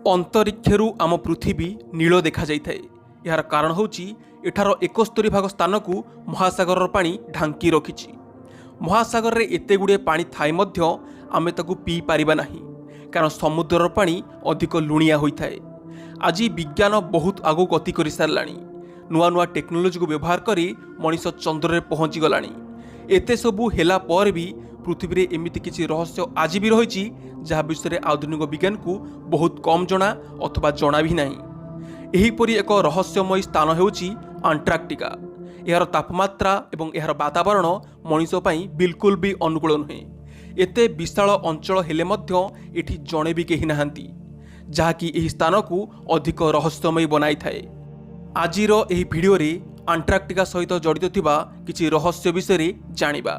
ଅନ୍ତରୀକ୍ଷରୁ ଆମ ପୃଥିବୀ ନୀଳ ଦେଖାଯାଇଥାଏ। ଏହାର କାରଣ ହେଉଛି, ଏଠାର 71 ଭାଗ ସ୍ଥାନକୁ ମହାସାଗରର ପାଣି ଢାଙ୍କି ରଖିଛି। ମହାସାଗରରେ ଏତେ ଗୁଡ଼ିଏ ପାଣି ଥାଇ ମଧ୍ୟ ଆମେ ତାକୁ ପିଇପାରିବା ନାହିଁ, କାରଣ ସମୁଦ୍ରର ପାଣି ଅଧିକ ଲୁଣିଆ ହୋଇଥାଏ। ଆଜି ବିଜ୍ଞାନ ବହୁତ ଆଗକୁ ଗତି କରିସାରିଲାଣି। ନୂଆ ନୂଆ ଟେକ୍ନୋଲୋଜିକୁ ବ୍ୟବହାର କରି ମଣିଷ ଚନ୍ଦ୍ରରେ ପହଞ୍ଚିଗଲାଣି। ଏତେ ସବୁ ହେଲା ପରେ ବି ପୃଥିବୀରେ ଏମିତି କିଛି ରହସ୍ୟ ଆଜି ବି ରହିଛି, ଯାହା ବିଷୟରେ ଆଧୁନିକ ବିଜ୍ଞାନକୁ ବହୁତ କମ୍ ଜଣା ଅଥବା ଜଣା ବି ନାହିଁ। ଏହିପରି ଏକ ରହସ୍ୟମୟୀ ସ୍ଥାନ ହେଉଛି ଆଣ୍ଟାର୍କଟିକା। ଏହାର ତାପମାତ୍ରା ଏବଂ ଏହାର ବାତାବରଣ ମଣିଷ ପାଇଁ ବିଲକୁଲ ବି ଅନୁକୂଳ ନୁହେଁ। ଏତେ ବିଶାଳ ଅଞ୍ଚଳ ହେଲେ ମଧ୍ୟ ଏଠି ଜଣେ ବି କେହି ନାହାନ୍ତି, ଯାହାକି ଏହି ସ୍ଥାନକୁ ଅଧିକ ରହସ୍ୟମୟୀ ବନାଇଥାଏ। ଆଜିର ଏହି ଭିଡ଼ିଓରେ ଆଣ୍ଟାର୍କଟିକା ସହିତ ଜଡ଼ିତ ଥିବା କିଛି ରହସ୍ୟ ବିଷୟରେ ଜାଣିବା।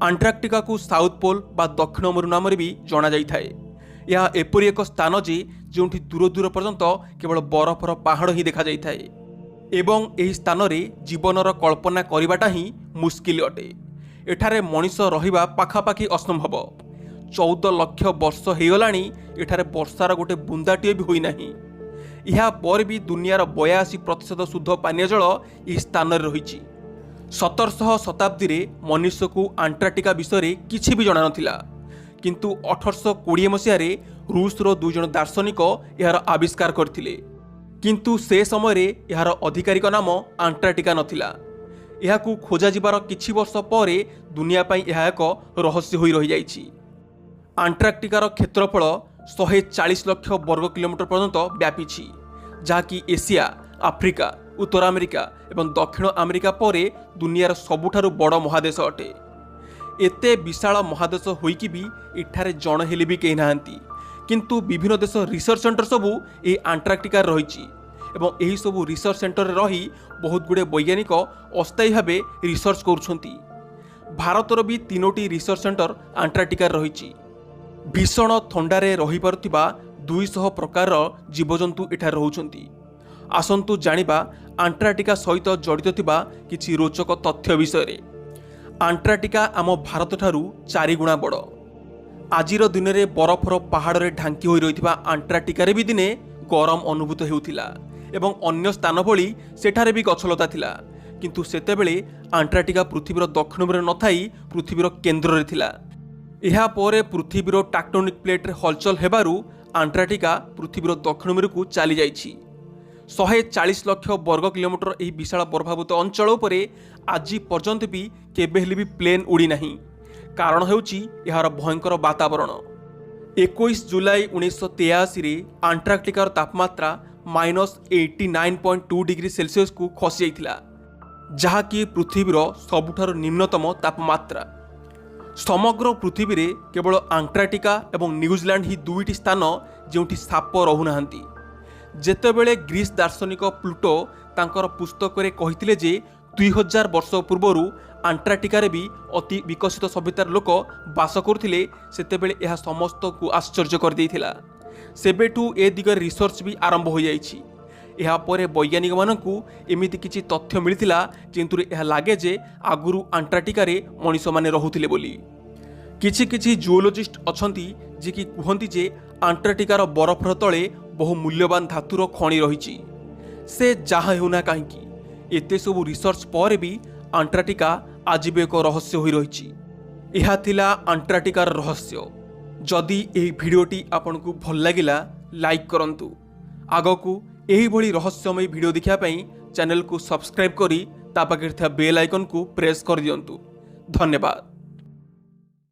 ଆଣ୍ଟାର୍କଟିକାକୁ ସାଉଥ ପୋଲ୍ ବା ଦକ୍ଷିଣ ମେରୁ ନାମରେ ବି ଜଣାଯାଇଥାଏ। ଏହା ଏପରି ଏକ ସ୍ଥାନ ଯେ ଯେଉଁଠି ଦୂର ଦୂର ପର୍ଯ୍ୟନ୍ତ କେବଳ ବରଫର ପାହାଡ଼ ହିଁ ଦେଖାଯାଇଥାଏ ଏବଂ ଏହି ସ୍ଥାନରେ ଜୀବନର କଳ୍ପନା କରିବାଟା ହିଁ ମୁସ୍କିଲ ଅଟେ। ଏଠାରେ ମଣିଷ ରହିବା ପାଖାପାଖି ଅସମ୍ଭବ। 14 ଲକ୍ଷ ବର୍ଷ ହେଇଗଲାଣି, ଏଠାରେ ବର୍ଷାର ଗୋଟେ ବୁନ୍ଦାଟିଏ ବି ହୋଇନାହିଁ। ଏହା ପରେ ବି ଦୁନିଆର 82% ଶୁଦ୍ଧ ପାନୀୟ ଜଳ ଏହି ସ୍ଥାନରେ ରହିଛି। 17ଶହ ଶତାବ୍ଦୀରେ ମନୁଷ୍ୟକୁ ଆଣ୍ଟାର୍କଟିକା ବିଷୟରେ କିଛି ବି ଜଣାନଥିଲା। କିନ୍ତୁ 1820 ମସିହାରେ ରୁଷର ଦୁଇ ଜଣ ଦାର୍ଶନିକ ଏହାର ଆବିଷ୍କାର କରିଥିଲେ। କିନ୍ତୁ ସେ ସମୟରେ ଏହାର ଆଧିକାରିକ ନାମ ଆଣ୍ଟାର୍କଟିକା ନଥିଲା। ଏହାକୁ ଖୋଜାଯିବାର କିଛି ବର୍ଷ ପରେ ଦୁନିଆ ପାଇଁ ଏହା ଏକ ରହସ୍ୟ ହୋଇ ରହିଯାଇଛି। ଆଣ୍ଟାର୍କଟିକାର କ୍ଷେତ୍ରଫଳ 140 ଲକ୍ଷ ବର୍ଗ କିଲୋମିଟର ପର୍ଯ୍ୟନ୍ତ ବ୍ୟାପିଛି, ଯାହାକି ଏସିଆ, ଆଫ୍ରିକା, ଉତ୍ତର ଆମେରିକା ଏବଂ ଦକ୍ଷିଣ ଆମେରିକା ପରେ ଦୁନିଆର ସବୁଠାରୁ ବଡ଼ ମହାଦେଶ ଅଟେ। ଏତେ ବିଶାଳ ମହାଦେଶ ହୋଇକି ବି ଏଠାରେ ଜଣେ ହେଲେ ବି କେହି ନାହାନ୍ତି। କିନ୍ତୁ ବିଭିନ୍ନ ଦେଶ ରିସର୍ଚ୍ଚ ସେଣ୍ଟର ସବୁ ଏହି ଆଣ୍ଟାର୍କଟିକାରେ ରହିଛି ଏବଂ ଏହିସବୁ ରିସର୍ଚ୍ଚ ସେଣ୍ଟରରେ ରହି ବହୁତ ଗୁଡ଼ିଏ ବୈଜ୍ଞାନିକ ଅସ୍ଥାୟୀ ଭାବେ ରିସର୍ଚ୍ଚ କରୁଛନ୍ତି। ଭାରତର ବି ତିନୋଟି ରିସର୍ଚ୍ଚ ସେଣ୍ଟର ଆଣ୍ଟାର୍କଟିକାରେ ରହିଛି। ଭୀଷଣ ଥଣ୍ଡାରେ ରହିପାରୁଥିବା 200 ପ୍ରକାରର ଜୀବଜନ୍ତୁ ଏଠାରେ ରହୁଛନ୍ତି। ଆସନ୍ତୁ ଜାଣିବା ଆଣ୍ଟାର୍କଟିକା ସହିତ ଜଡ଼ିତ ଥିବା କିଛି ରୋଚକ ତଥ୍ୟ ବିଷୟରେ। ଆଣ୍ଟାର୍କଟିକା ଆମ ଭାରତଠାରୁ ଚାରିଗୁଣା ବଡ଼। ଆଜିର ଦିନରେ ବରଫର ପାହାଡ଼ରେ ଢାଙ୍କି ହୋଇ ରହିଥିବା ଆଣ୍ଟାର୍କଟିକାରେ ବି ଦିନେ ଗରମ ଅନୁଭୂତ ହେଉଥିଲା ଏବଂ ଅନ୍ୟ ସ୍ଥାନ ଭଳି ସେଠାରେ ବି ଗଛଲତା ଥିଲା। କିନ୍ତୁ ସେତେବେଳେ ଆଣ୍ଟାର୍କଟିକା ପୃଥିବୀର ଦକ୍ଷିଣ ମେରୁରେ ନଥାଇ ପୃଥିବୀର କେନ୍ଦ୍ରରେ ଥିଲା। ଏହାପରେ ପୃଥିବୀର ଟେକ୍ଟୋନିକ୍ ପ୍ଲେଟ୍ରେ ହଲଚଲ ହେବାରୁ ଆଣ୍ଟାର୍କଟିକା ପୃଥିବୀର ଦକ୍ଷିଣ ମେରୁକୁ ଚାଲିଯାଇଛି। 140 ଲକ୍ଷ ବର୍ଗ କିଲୋମିଟର ଏହି ବିଶାଳ ବରଫାବୃତ ଅଞ୍ଚଳ ଉପରେ ଆଜି ପର୍ଯ୍ୟନ୍ତ ବି କେବେ ହେଲେ ବି ପ୍ଲେନ୍ ଉଡ଼ିନାହିଁ। କାରଣ ହେଉଛି ଏହାର ଭୟଙ୍କର ବାତାବରଣ। 21 ଜୁଲାଇ 1983ରେ ଆଣ୍ଟାର୍କଟିକାର ତାପମାତ୍ରା -89.2 ଡିଗ୍ରୀ ସେଲସିୟସକୁ ଖସିଯାଇଥିଲା, ଯାହାକି ପୃଥିବୀର ସବୁଠାରୁ ନିମ୍ନତମ ତାପମାତ୍ରା। ସମଗ୍ର ପୃଥିବୀରେ କେବଳ ଆଣ୍ଟାର୍କଟିକା ଏବଂ ନ୍ୟୁଜିଲାଣ୍ଡ ହିଁ ଦୁଇଟି ସ୍ଥାନ, ଯେଉଁଠି ସାପ ରହୁନାହାନ୍ତି। ଯେତେବେଳେ ଗ୍ରୀସ୍ ଦାର୍ଶନିକ ପ୍ଲେଟୋ ତାଙ୍କର ପୁସ୍ତକରେ କହିଥିଲେ ଯେ 2000 ବର୍ଷ ପୂର୍ବରୁ ଆଣ୍ଟାର୍କଟିକାରେ ବି ଅତି ବିକଶିତ ସଭ୍ୟତାର ଲୋକ ବାସ କରୁଥିଲେ, ସେତେବେଳେ ଏହା ସମସ୍ତଙ୍କୁ ଆଶ୍ଚର୍ଯ୍ୟ କରିଦେଇଥିଲା। ସେବେଠୁ ଏ ଦିଗରେ ରିସର୍ଚ୍ଚ ବି ଆରମ୍ଭ ହୋଇଯାଇଛି। ଏହାପରେ ବୈଜ୍ଞାନିକମାନଙ୍କୁ ଏମିତି କିଛି ତଥ୍ୟ ମିଳିଥିଲା, ଯେଉଁଥିରେ ଏହା ଲାଗେ ଯେ ଆଗରୁ ଆଣ୍ଟାର୍କଟିକାରେ ମଣିଷମାନେ ରହୁଥିଲେ ବୋଲି। କିଛି କିଛି ଜୁଓଲୋଜିଷ୍ଟ ଅଛନ୍ତି, ଯିଏକି କୁହନ୍ତି ଯେ ଆଣ୍ଟାର୍କଟିକାର ବରଫର ତଳେ ବହୁ ମୂଲ୍ୟବାନ ଧାତୁର ଖଣି ରହିଛି। ସେ ଯାହା ହେଉନା କାହିଁକି, ଏତେ ସବୁ ରିସର୍ଚ୍ଚ ପରେ ବି ଆଣ୍ଟାର୍କଟିକା ଆଜି ବି ଏକ ରହସ୍ୟ ହୋଇ ରହିଛି। ଏହା ଥିଲା ଆଣ୍ଟାର୍କଟିକାର ରହସ୍ୟ। ଯଦି ଏହି ଭିଡ଼ିଓଟି ଆପଣଙ୍କୁ ଭଲ ଲାଗିଲା, ଲାଇକ୍ କରନ୍ତୁ। ଆଗକୁ ଏହିଭଳି ରହସ୍ୟମୟୀ ଭିଡ଼ିଓ ଦେଖିବା ପାଇଁ ଚ୍ୟାନେଲକୁ ସବସ୍କ୍ରାଇବ୍ କରି ତା ପାଖରେ ଥିବା ବେଲ୍ ଆଇକନ୍କୁ ପ୍ରେସ୍ କରିଦିଅନ୍ତୁ। ଧନ୍ୟବାଦ।